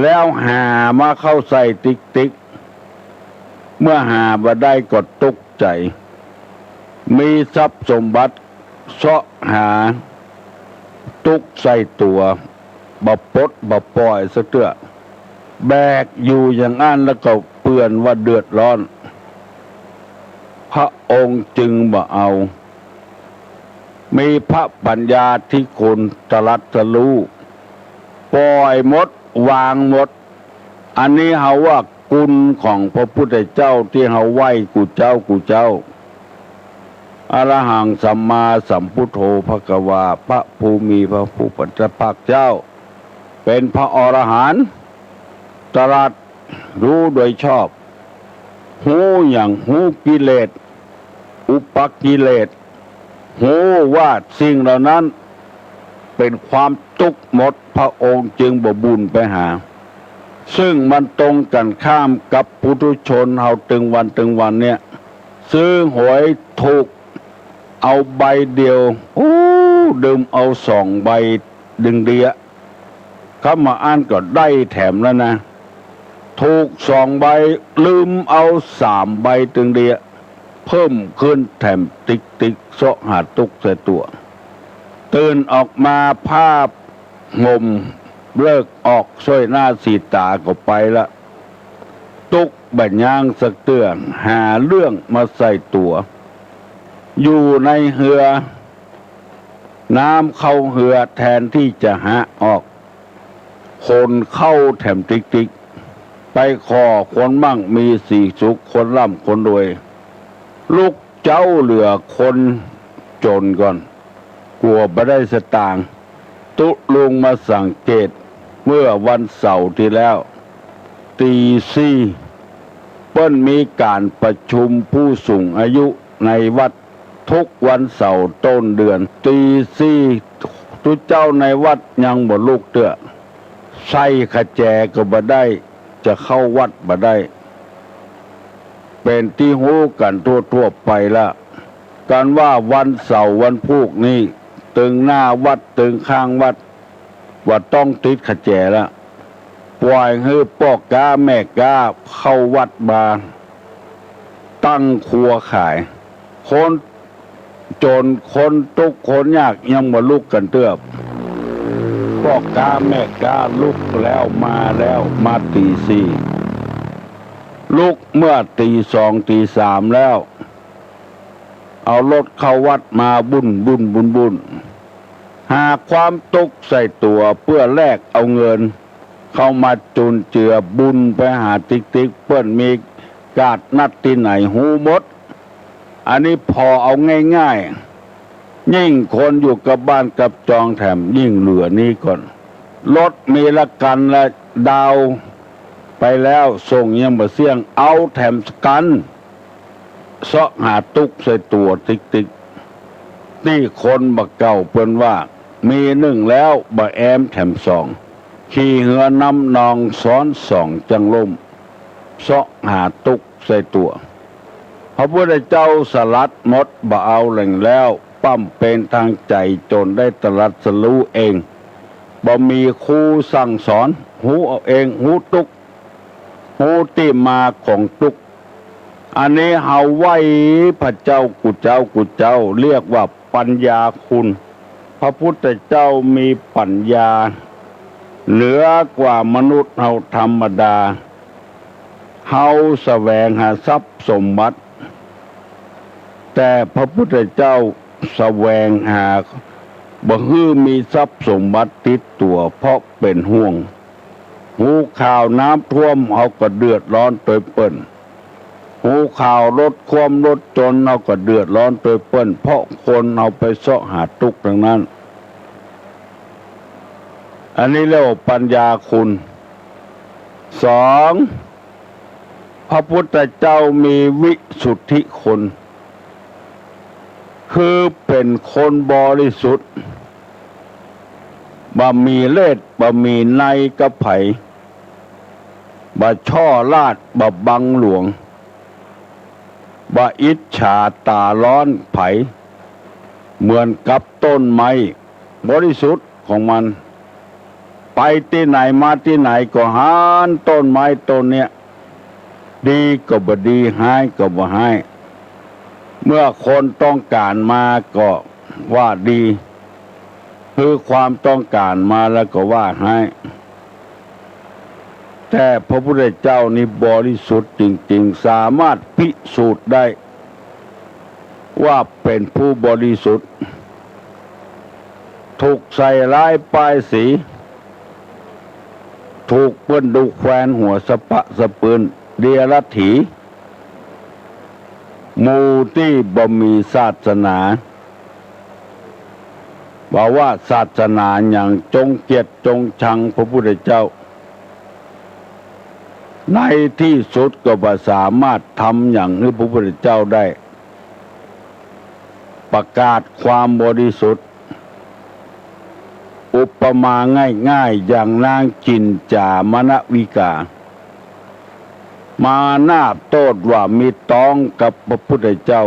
แล้วหามาเข้าใส่ติ๊กๆ เมื่อหาบ่ได้ก็ตุ๊กข์ใจ๋ มีทรัพย์สมบัติ เซาะหาตุ๊กข์ใส่ตั๋ว บ่ปลดบ่ปล่อยสักเตื้อ แบกอยู่อย่างอั้นแล้วก็เปื้อนว่าเดือดร้อน พระองค์จึงบ่เอา มีพระปัญญาธิคุณตรัสรู้ ปล่อยหมด วางหมด อันนี้เฮาว่ากุณของพระพุทธเจ้าตี้เฮาไหว้กู้เจ๊ากู้เจ๊า อะระหังสัมมาสัมพุทโธภะคะวา พระผู้มีพระผู้เป็นพระภาคเจ้า เป็นพระอรหันต์ ตรัสรู้โดยชอบ ฮู้หยัง ฮู้กิเลส อุปกิเลส ฮู้ว่าสิ่งเหล่านั้นเป็นความตุ๊กข์หมด พระองค์จึงบ่บุญไปหา ซึ่งมันตรงกันข้ามกับปุถุชนเฮาตึงวันตึงวันเนี่ย ซื้อหวยถูกเอาใบเดียว โอ้ ดื่มเอาสองใบดึงเดีย คำว่าอั้นก็ได้แถมแล้วนะ ถูกสองใบ ลืมเอาสามใบตึงเดีย เพิ่มขึ้นแถมติ๊กๆ เซาะหาตุ๊กข์ใส่ตั๋ว ตื่นออกมาผ้าห่มเลิกออก ส่วยหน้าสีต๋าก็ไปละ ตุ๊กข์บ่ยั้งสักเตื้อ หาเรื่องมาใส่ตั๋ว อยู่ในเฮือ น้ำเข้าเฮือแทนตี้จะหะออก คนเข้าแถมติ๊กๆ ไปขอคนมั่งมีสีสุข คนร่ำคนรวย ลุกเจ๊าเหลือคนจ๋นก่อน กั๋วบ่ได้สตางค์ ตุ๊ลุงมาสังเกตเมื่อวันเสาร์ตี้แล้ว ตี๋สี่ เปิ้นมีก๋านประชุมผู้สูงอายุในวัด ทุกวันเสาร์ต้นเดือน ตี๋สี่ ตุ๊เจ้าในวัดยังบ่ลุกเตื้อ ใส่ขะแจก็บ่ได้ จะเข้าวัดบ่ได้ เป๋นตี้ฮู้กั๋นทั่วๆ ไปละ กั๋นว่าวันเสาร์วันพูกนี้ ตึงหน้าวัดตึงข้างวัด บ่ต้องติดขะแจละ ปล่อยหื้อป้อก๊าแม่ก๊าเข้าวัดมาตั้งครัวขาย คนจ๋นคนตุ๊กข์คนยากยังบ่ลุกกั๋นเตื้อ ป้อก๊าแม่ก๊าลุกแล้วมาแล้ว มาตี๋สี่ ลุกเมื่อตี๋สองตี๋สามแล้ว เอารถเข้าวัดมาบุ้นบุ้นบุ้นบุ้น หาความตุ๊กข์ใส่ตั๋วเปื้อแลกเอาเงิน เข้ามาจุนเจือบุญไปหาติ๊กๆ เปิ้นมีก๋าดนัดตี้ไหนฮู้หมด อันนี้ผ่อเอาง่ายๆ ยิ่งคนอยู่กับบ้านกับจองแถมยิ่งเหลือนี้ก่อน รถมีละกั๋นละดาวน์ไปแล้ว ส่งยังบ่เสี้ยง เอาแถมกั๋น เซาะหาตุ๊กข์ใส่ตั๋วติ๊กๆ ตี้คนบ่าเก่าเปิ้นว่า มีนึ่งแล้วบ่าแอมแถมสอง ขี่เฮือนำนองซ้อนสองจังล่ม เซาะหาตุ๊กข์ใส่ตั๋ว พระพุทธเจ้าสลัดหมดบ่าเอาแหล่งแล้ว ป้ำเปญตางใจ๋จ๋นได้ตรัสรู้เอง บ่มีครูสั่งสอน ฮู้เอาเอง ฮู้ตุ๊กข์ ฮู้ตี้มาของตุ๊กข์ อันนี้เฮาไหว้พระเจ้ากู้เจ้ากู้เจ้า เรียกว่าปัญญาคุณ พระพุทธเจ้ามีปัญญาเหนือกว่ามนุษย์เฮาธรรมดา เฮาแสวงหาทรัพย์สมบัติ แต่พระพุทธเจ้าแสวงหาบ่หื้อมีทรัพย์สมบัติติดตั๋ว เพราะเป๋นห่วง ฮู้ข่าวน้ำท่วมเฮาก็เดือดร้อนตวยเปิ้น ฮู้ข่าวรถคว่ำรถจนเฮาก็เดือดร้อนตวยเปิ้น เพราะคนเฮาไปเซาะหาตุ๊กข์ตังนั้น อันนี้เรียกว่าปัญญาคุณ สอง พระพุทธเจ้ามีวิสุทธิคุณ คือเป๋นคนบริสุทธิ์ บ่มีเลสบ่มีในกับใผ บ่ช่อราษฎร์ บ่บังหลวง บ่อิจฉาต๋าร้อนใผ เหมือนกับต้นไม้บริสุทธิ์ของมัน ไปตี้ไหนมาตี้ไหนก็หันต้นไม้ต้นเนี้ย ดีก็บ่ดี ฮ้ายก็บ่ฮ้าย เมื่อคนต้องก๋านมาก็ว่าดี คือความต้องก๋านมาแล้วก็ว่าไห้ แต่พระพุทธเจ้านี่บริสุทธิ์จริงๆ สามารถพิสูจน์ได้ว่าเป๋นผู้บริสุทธิ์ ถูกใส่ร้ายป้ายสี ถูกเปิ้นดูแควนหัวสะปะสะปืน เดียรถี หมู่ตี้บ่มีศาสนา ว่าว่าศาสนาหยังจงเกลียดจงชังพระพุทธเจ้า ในตี้สุดก็บ่สามารถทำหยังหื้อพระพุทธเจ้าได้ ประกาศความบริสุทธิ์ อุปมาง่ายๆ อย่างนางจินจ๋ามณวิกา มานาบโต้ษว่ามีต๊องกับพระพุทธเจ้า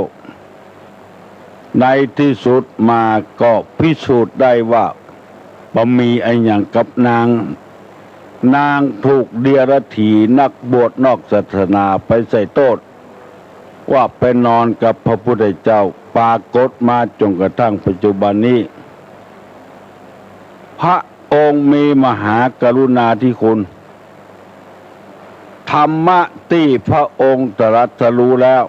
ในตี้สุดมาก็พิสูจน์ได้ว่าบ่มีอะหยังกับนาง นางถูกเดียรถีนักบวชนอกศาสนาไปใส่โต้ษ ว่าไปนอนกับพระพุทธเจ้า ปรากฏมาจนกระทั่งปัจจุบันนี้ พระองค์มีมหากรุณาธิคุณ ธรรมะตี้พระองค์ตรัสรู้แล้ว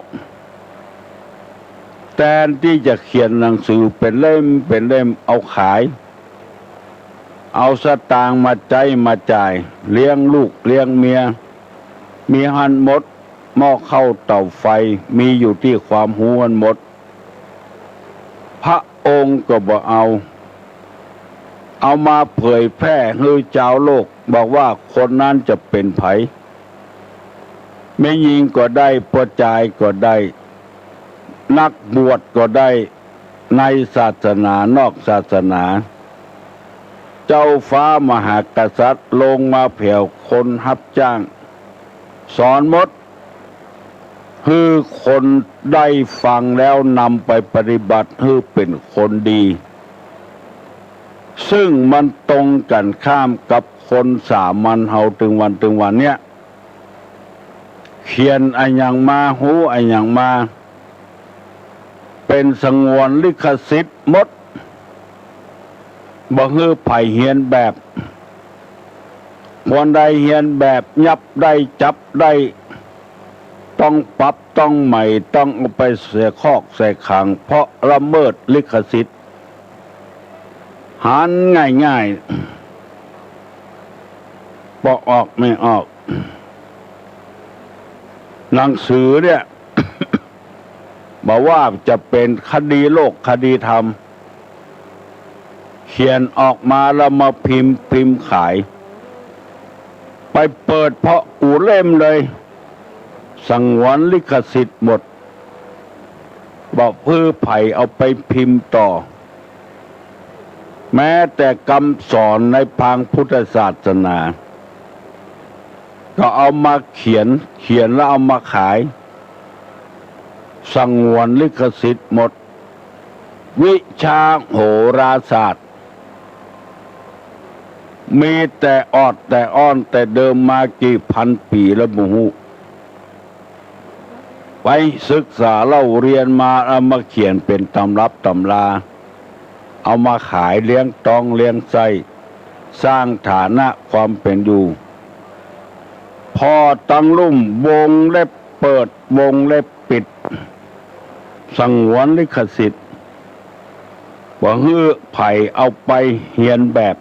แตนตี้จะเขียนหนังสือเป๋นเล่มเป๋นเล่มเอาขาย เอาสตางค์มาใจ๊มาจ่าย เลี้ยงลูกเลี้ยงเมีย มีหั้นหมด หม้อข้าวเต๋าไฟ มีอยู่ตี้ความฮู้หั้นหมด พระองค์ก็บ่เอา เอามาเผยแพร่หื้อจาวโลก บอกว่าคนนั้นจะเป๋นใผ แม่ญิงก็ได้ ป้อจายก็ได้ นักบวชก็ได้ ในศาสนานอกศาสนา เจ้าฟ้ามหากษัตริย์ลงมาแผวคนฮับจ้าง สอนหมด หื้อคนได้ฟังแล้วนำไปปฏิบัติหื้อเป๋นคนดี ซึ่งมันตรงกั๋นข้ามกับคนสามัญเฮาตึงวันตึงวันเนี้ย เขียนอะหยังมา ฮู้อะหยังมา เป๋นสงวนลิขสิทธิ์หมด บ่หื้อใผเฮียนแบบ คนใดเฮียนแบบยับได้จับได้ ต้องปรับต้องใหม่ ต้องเอาไปใส่คอกใส่ขัง เพราะละเมิดลิขสิทธิ์ หันง่ายๆ บ่ออกไม่ออก หนังสือเนี่ย บ่ว่าจะเป๋นคดีโลกคดีธรรม เขียนออกมาแล้วมาพิมพ์ พิมพ์ขาย ไปเปิดเผาะกู้เล่มเลย สงวนลิขสิทธิ์หมด บ่หื้อใผเอาไปพิมพ์ต่อ แม้แต่กำสอนในปางพุทธศาสนา ก็เอามาเขียน เขียนแล้วเอามาขาย สงวนลิขสิทธิ์หมด วิชาโหราศาสตร์ มีแต่ออดแต่อ้อน แต่เดิมมากี่พันปี๋แล้วบ่ฮู้ ไปศึกษาเล่าเรียนมา เอามาเขียนเป๋นตำรับตำรา เอามาขายเลี้ยงต๊องเลี้ยงไส้ สร้างฐานะความเป๋นอยู่ ผ่อตังลุ่ม วงเล็บเปิด วงเล็บปิด สงวนลิขสิทธิ์ บ่หื้อใผเอาไปเฮียนแบบ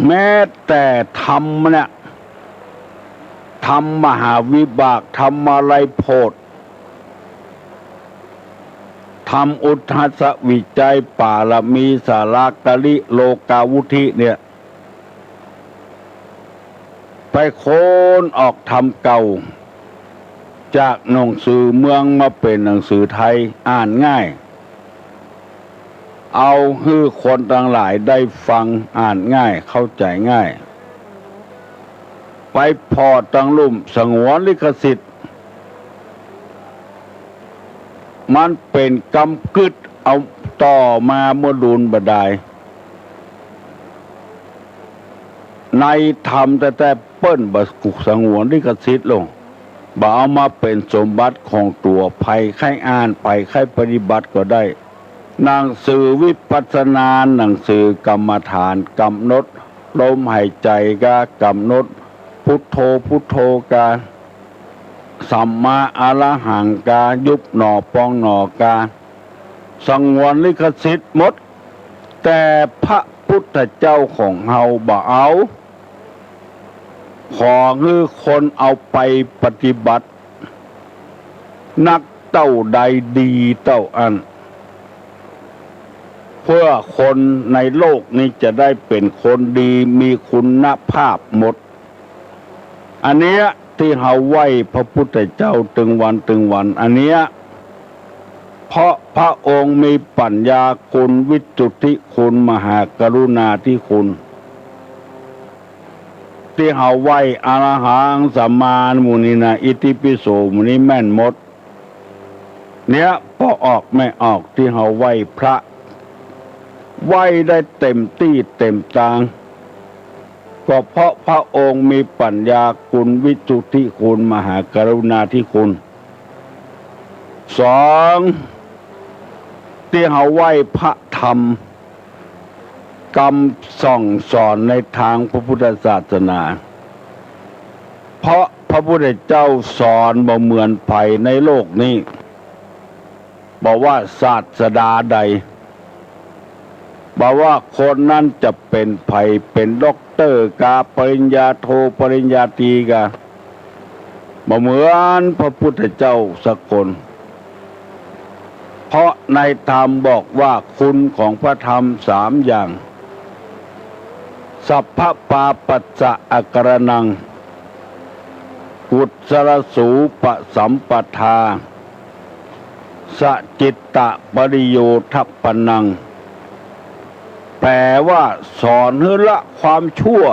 แม้แต่ธรรมเนี่ย ธรรมมหาวิบาก ธรรมาลัยโพธิ ธรรมอุทธัสสวิจัย ปารมีสาระกริ โลกาวุฒิเนี่ย ไปค้นออกธรรมเก่า จากหนังสือเมืองมาเป๋นหนังสือไทย อ่านง่าย เอาหื้อคนตังหลายได้ฟัง อ่านง่าย เข้าใจ๋ง่าย ไปผ่อตังลุ่ม สงวนลิขสิทธิ์ มันเป๋นกำกึ๊ด เอาต่อมาเมื่อดูนบ่ดาย ในธรรมแต๊ๆ เปิ้นบ่สงวนลิขสิทธิ์ลง บ่เอามาเป๋นสมบัติของตั๋ว ใผใค่อ่าน ใผใค่ปฏิบัติก็ได้ หนังสือวิปัสสนา หนังสือกรรมฐาน กำหนดลมหายใจ๋กา กำหนดพุทโธ พุทโธกา สัมมาอรหังกา ยุบหนอปองหนอกา สงวนลิขสิทธิ์หมด แต่พระพุทธเจ้าของเฮาบ่เอา ขอหื้อคนเอาไปปฏิบัติ นักเต้าใดดีเต้าอั้น เพื่อคนในโลกนี้จะได้เป๋นคนดี มีคุณภาพหมด อันเนี้ยตี้เฮาไหว้พระพุทธเจ้าตึงวันตึงวัน อันเนี้ย เพราะพระองค์มีปัญญาคุณ วิสุทธิคุณ มหากรุณาธิคุณ ตี้เฮาไหว้อรหังสัมมาหมู่นี้นะ อิติปิโสหมู่นี้แม่นหมด เนี้ย ป้อออกแม่ออก ตี้เฮาไหว้พระ ไหว้ได้เต็มตี้เต็มตาง ก็เพราะพระองค์มีปัญญาคุณ วิสุทธิคุณ มหากรุณาธิคุณ สอง ตี้เฮาไหว้พระธรรม กำสั่งสอนในตางพระพุทธศาสนา เพราะพระพุทธเจ้าสอนบ่เหมือนใผในโลกนี้ บ่ว่าศาสดาใด บ่ว่าคนนั้นจะเป๋นใผ เป๋นด็อกเตอร์กา ปริญญาโท ปริญญาตรีกา บ่เหมือนพระพุทธเจ้าสักคน เพราะในธรรมบอกว่าคุณของพระธรรมสามอย่าง สัพพะปาปัสสะอะการะณัง กุศลสูปสัมปทา สะจิตตะปริโยทัปปะณัง แปลว่าสอนหื้อละความชั่ว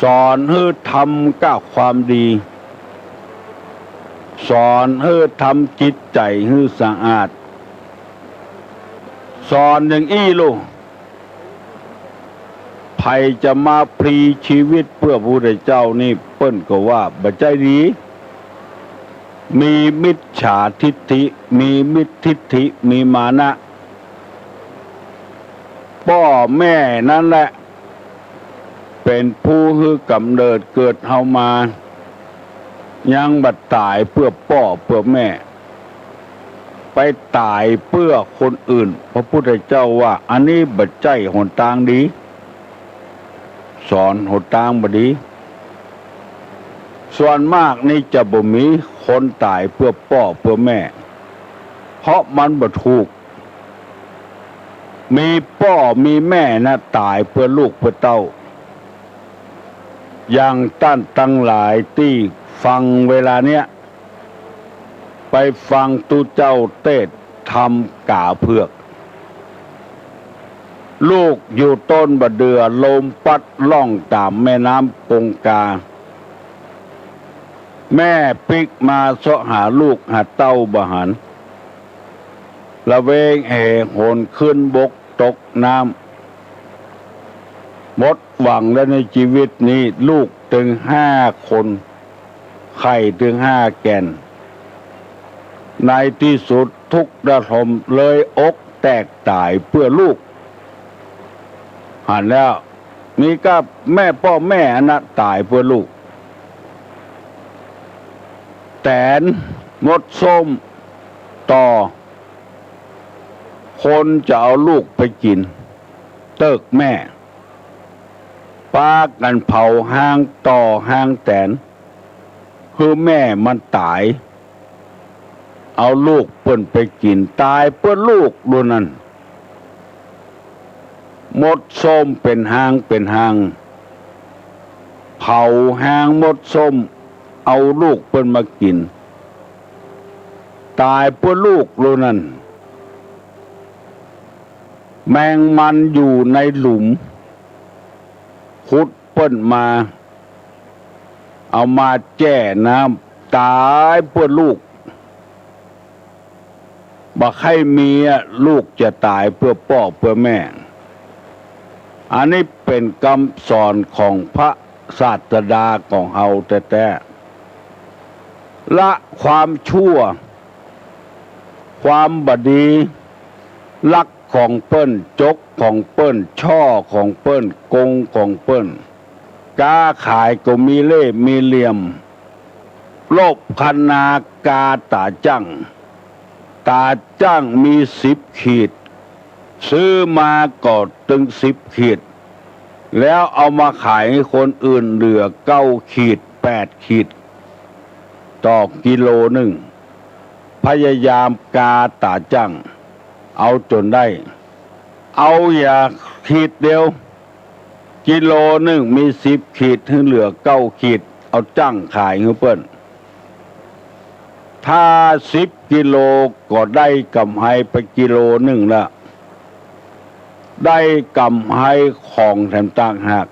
สอนหื้อทำก้าความดี สอนหื้อทำจิตใจ๋หื้อสะอาด สอนอย่างอี้ลูก ใผจะมาพลีชีวิตเปื้อพระพุทธเจ้านี่ เปิ้นก็ว่าบ่ใจ้ดี มีมิจฉาทิฏฐิ มีมิจฉาทิฏฐิ มีมานะ ป้อแม่นั้นแหละ เป๋นผู้หื้อกำเนิดเกิดเฮามา ยังบ่ต๋ายเปื้อป้อเปื้อแม่ ไปต๋ายเปื้อคนอื่น พระพุทธเจ้าว่า อันนี้บ่ใจ้หนตางดี สอนหนตางบ่ดี ส่วนมากนี่จะบ่มีคนต๋ายเปื้อป้อเปื้อแม่ เพราะมันบ่ถูก มีป้อมีแม่นะ ต๋ายเปื้อลูกเปื้อเต้า อย่างต้านตังหลายตี้ฟังเวลาเนี้ย ไปฟังตุ๊เจ้าเตสน์ธรรมก๋าเผือก ลูกอยู่ต้นบ่าเดื่อ ลมปั๊ดล่องต๋ามแม่น้ำคงคา แม่ปิ๊กมาเซาะหาลูกหาเต้าบ่หัน ละเวงแหหนขึ้นบกตกน้ำ หมดหวังแล้วในจีวิตนี้ ลูกตึงห้าคน ไข่ตึงห้าแก่น ในตี้สุดทุกข์ระทมเลยอกแตกต๋ายเปื้อลูก หันแล้ว มีก้าแม่ป้อแม่อันนะต๋ายเปื้อลูก แต๋นมดส้มต่อ คนจะเอาลูกไปกิ๋น เติ๊กแม่ ปากั๋นเผาฮางต่อฮางแต๋น หื้อแม่มันต๋าย เอาลูกเปิ้นไปกิ๋น ต๋ายเปื้อลูกดูนั่น มดส้มเป๋นฮางเป๋นฮาง เผาฮางมดส้ม เอาลูกเปิ้นมากิ๋น ต๋ายเปื้อลูกดูนั่น แมงมันอยู่ในหลุม ขุดเปิ้นมา เอามาแจ้น้ำ ต๋ายเปื้อลูก บ่ใค่มีอะ ลูกจะต๋ายเปื้อป้อเปื้อแม่ อันนี้เป๋นกำสอนของพระศาสดาของเฮาแต๊ๆ ละความชั่ว ความบ่ดี ลักของเปิ้น จกของเปิ้น ช่อของเปิ้น โกงของเปิ้น ก๊าขายก็มีเล่ห์มีเหลี่ยม ลบคะนากาต๋าจ้าง ต๋าจ้างมีสิบขีด ซื้อมาก็ตึงสิบขีด แล้วเอามาขายหื้อคนอื่นเหลือเก้าขีด แปดขีด ต่อกิโลนึ่ง พยายามกาต๋าจ้าง เอาจ๋นได้ เอาอย่าขีดเดียว กิโลนึ่งมีสิบขีด หื้อเหลือเก้าขีด เอาจ้างขายหื้อเปิ้น ถ้าสิบกิโลก็ได้ก๋ำไรไปกิโลนึ่งละ ได้ก๋ำไรของแถมต่างหาก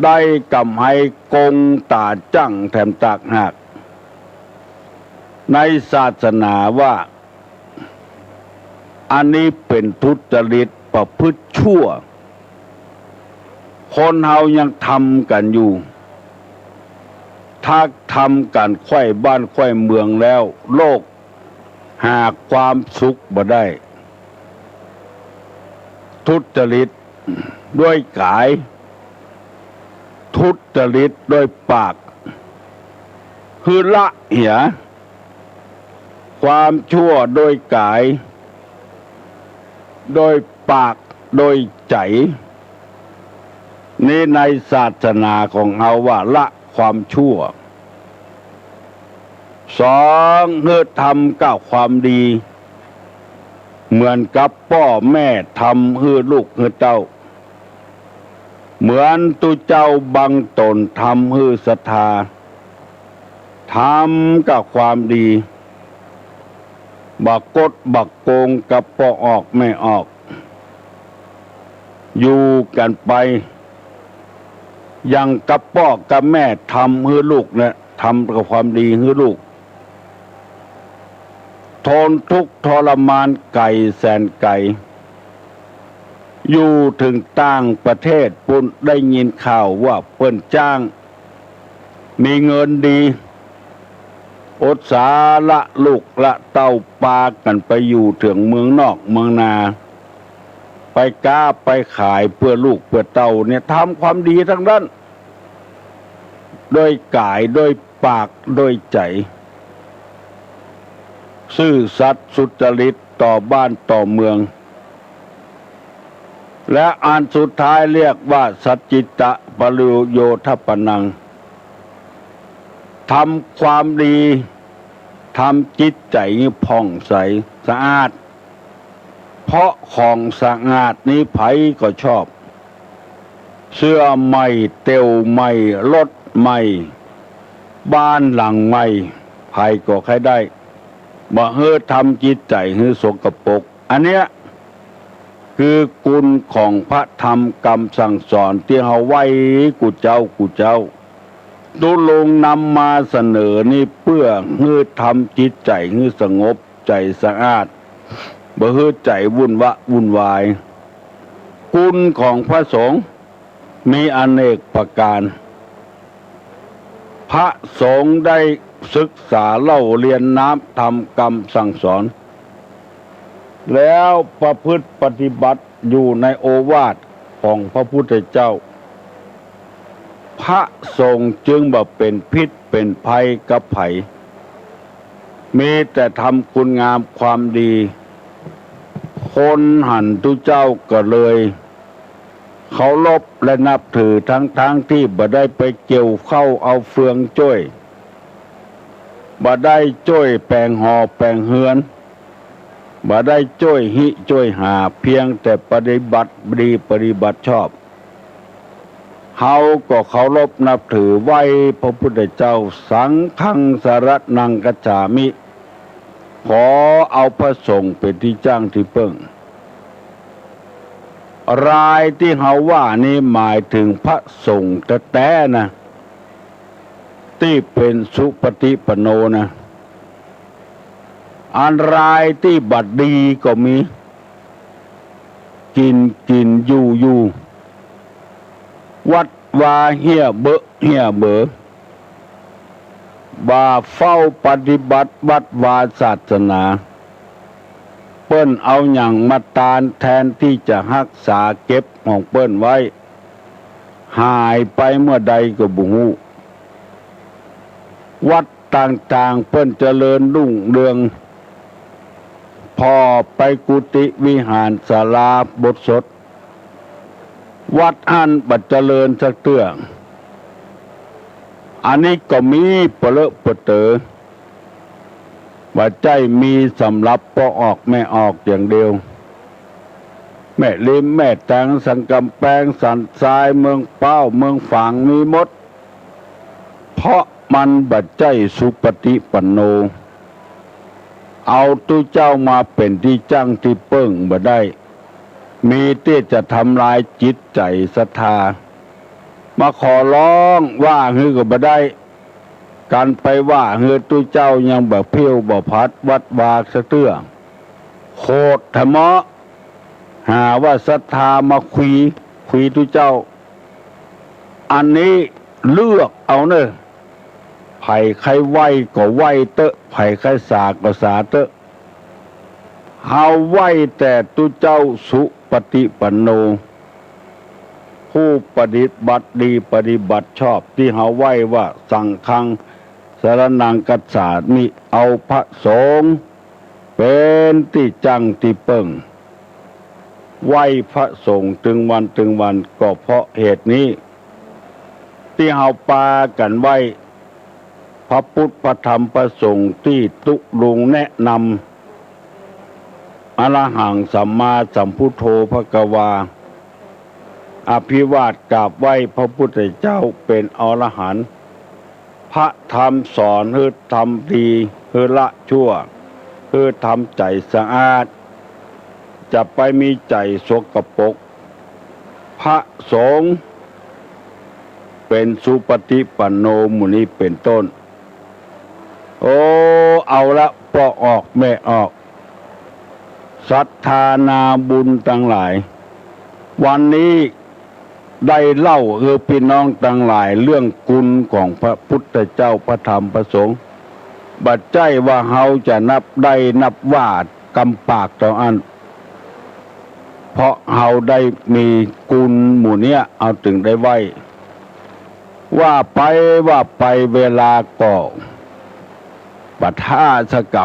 ได้ก๋ำไรโกงต๋าจ้างแถมต่างหาก ในศาสนาว่า อันนี้เป๋นทุจริตประพฤติชั่ว คนเฮายังทำกั๋นอยู่ ถ้าทำกั๋นใคว่บ้านใคว่เมืองแล้ว โลกหาความสุขบ่ได้ ทุจริตด้วยก๋าย ทุจริตด้วยปาก หื้อละเหีย ความชั่วด้วยก๋าย ด้วยปาก ด้วยใจ๋ นี่ในศาสนาของเฮาว่าละความชั่ว สอง หื้อทำก้าความดี เหมือนกับป้อแม่ทำหื้อลูกหื้อเต้า เหมือนตุ๊เจ้าบังต๋นทำหื้อศรัทธา ทำก้าความดี บ่กดบ่โกงกับป้อออกแม่ออก อยู่กั๋นไป อย่างกับป้อกับแม่ทำหื้อลูกเนี่ย ทำก้าความดีหื้อลูก ทนทุกข์ทรมานไก๋แสนไก๋ อยู่เถิงต่างประเทศปู๊น ได้ยินข่าวว่าเปิ้นจ้าง มีเงินดี อดสาละลูกละเต้าปากั๋นไปอยู่เถิงเมืองนอกเมืองนา ไปก๊าไปขายเปื้อลูกเปื้อเต้าเนี่ย ทำความดีตังนั้น ด้วยก๋าย ด้วยปาก ด้วยใจ๋ ซื่อสัตย์สุจริตต่อบ้านต่อเมือง และอันสุดท้ายเรียกว่าสัจจิตะปริโยทัปปนัง ทำความดี ทำจิตใจ๋นี่ผ่องใสสะอาด เพราะของสะอาดนี้ใผก็ชอบ เสื้อใหม่ เตี๋ยวใหม่ รถใหม่ บ้านหลังใหม่ ใผก็ใค่ได้ บ่หื้อทำจิตใจ๋หื้อสกปรก อันเนี้ย คือกุณของพระธรรมกำสั่งสอนตี้เฮาไหว้กู้เจ๊ากู้เจ๊า ตุ๊ลุงนำมาเสนอนี่เปื้อหื้อทำจิตใจ๋หื้อสงบ ใจ๋สะอาด บ่หื้อใจ๋วุ่นวะวุ่นวาย กุณของพระสงฆ์มีอเนกประการ พระสงฆ์ได้ศึกษาเล่าเรียนน้ำธรรมกำสั่งสอน แล้วประพฤติปฏิบัติอยู่ในโอวาทของพระพุทธเจ้า พระสงฆ์จึงบ่เป๋นพิษเป๋นภัยกับใผ มีแต่ทำคุณงามความดี คนหันตุ๊เจ้าก็เลย เคารพและนับถือ ทั้งๆ ตี้บ่ได้ไปเกี่ยวเข้าเอาเฟืองจ้วย บ่ได้จ้วยแป๋งหอแป๋งเฮือน บ่ได้จ้วยฮิจ้วยหา เพียงแต่ปฏิบัติดีปฏิบัติชอบ เฮาก็เคารพนับถือไหว้พระพุทธเจ้า สังฆังสรณังคัจฉามิ ขอเอาพระสงฆ์เป๋นตี้จ้างตี้เปิ้ง รายตี้เฮาว่านี้หมายเถิงพระสงฆ์แต๊ๆ นะ ตี้เป๋นสุปฏิปันโนนะ อันรายตี้บ่ดีก็มี กิ๋นกิ๋นอยู่อยู่ วัดวาเฮี้ยเบอะเฮี้ยเบอ บ่าเฝ้าปฏิบัติวัตรวาศาสนา เปิ้นเอาหยังมาตานแตนตี้จะฮักษาเก็บของเปิ้นไว้ หายไปเมื่อใดก็บ่ฮู้ วัดต่างๆ เปิ้นเจริญรุ่งเรือง พอไปกุฏิวิหารศาลาโบสถ์ วัดอั้นบ่เจริญสักเตื้อ อันนี้ก็มีเปลอะเปอเต๋อ บ่ใจ้มีสำหรับป้อออกแม่ออกอย่างเดียว แม่ริม แม่แตง สันก๋ำแปง สันทราย เมืองเป๊า เมืองฝาง มีหมด เพราะมันบ่ใจ้สุปฏิปันโน เอาตุ๊เจ้ามาเป๋นตี้จั้งตี้เปิ้งบ่ได้ มีตี้จะทำลายจิตใจ๋ศรัทธา มาขอร้องว่าหื้อก็บ่ได้ ก๋านไปว่าหื้อตุ๊เจ้ายังบ่ผิวบ่ผาดวัดวาสักเตื้อ โขดแถมะ หาว่าศรัทธามาขวี ขวีตุ๊เจ้า อันนี้เลือกเอาเน่อ ใผใค่ไหว้ก็ไหว้เต๊อะ ใผใค่สาก็สาเต๊อะ เฮาไหว้แต่ตุ๊เจ้าสุปฏิปันโน ผู้ปฏิบัติดีปฏิบัติชอบ ตี้เฮาไหว้ว่าสังฆังสรณังคัจฉามิ เอาพระสงฆ์เป๋นตี้จั้งตี้เปิ้ง ไหว้พระสงฆ์ตึงวันตึงวัน ก็เพราะเหตุนี้ ตี้เฮาปากั๋นไหว้พระพุทธพระธรรมพระสงฆ์ ตี้ตุ๊ลุงแนะนำ อะระหังสัมมาสัมพุทโธภะคะวา อภิวาทกราบไหว้พระพุทธเจ้าเป๋นอรหันต์ พระธรรมสอนหื้อทำดี หื้อละชั่ว หื้อทำใจ๋สะอาด จะไปมีใจ๋สกปรก พระสงฆ์เป๋นสุปฏิปันโนหมู่นี้เป๋นต้น โอ้ เอาละ ป้อออกแม่ออก ศรัทธานาบุญตังหลาย วันนี้ได้เล่าหื้อปี้น้องตังหลายเรื่องคุณของพระพุทธเจ้าพระธรรมพระสงฆ์ บ่ใจ้ว่าเฮาจะนับได้นับว่ากำปากเต้าอั้น เพราะเฮาได้มีคุณหมู่เนี้ย เฮาตึงได้ไหว้ ว่าไปว่าไปเวลาก็บ่ถ้าสักก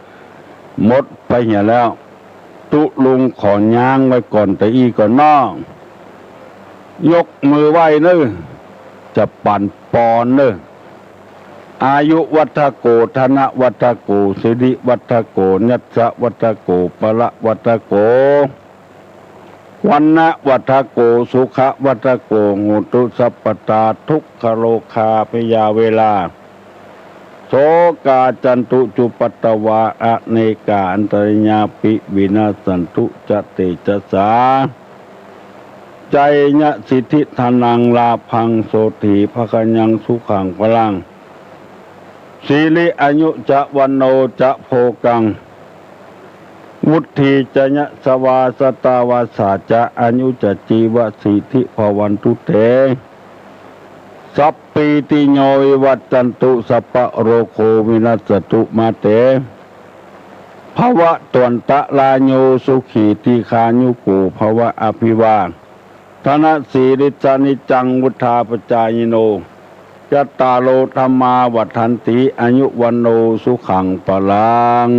ำ หมดไปเหียแล้ว ตุ๊ลุงขอย้างไว้ก่อนตะอี้ก่อนเนาะ ยกมือไหว้เน่อ จะปั๋นปอนเน่อ อายุวัฑโฆ ธนวัฑโฆ สิริวัฑโฆ ยัสสะวัฑโฆ พละวัฑโฆ วรรณวัฑโฆ สุขวัฑโฆ โหตุสัพพทา ทุกขโรคาพยาเวรา โสกาจันตุจุปปาทวา อเนกาอันตรายาปิ วินัสสันตุ จะเตจสา จายะสิทธิธนัง ลาภัง โสตถี ภะคะยัง สุขัง พลัง สิริอายุจะ วัณโณจะ โภคัง วุฑฒีจะ ยะสะวา สะตะวาสาจะ อายุจะ จีวะสิทธิ ภะวันตุ เต สัพพีติโย วิวัชชันตุ สัพพะโรโค วินัสสะตุ มา เต ภะวะตวันตะราโย สุขี ทีฆายุโก ภะวะ อภิวาทะนะสีลิสสะ นิจจัง วุฑฒาปะจายิโน จัตตาโร ธัมมา วัฑฒันติ อายุ วัณโณ สุขัง พลัง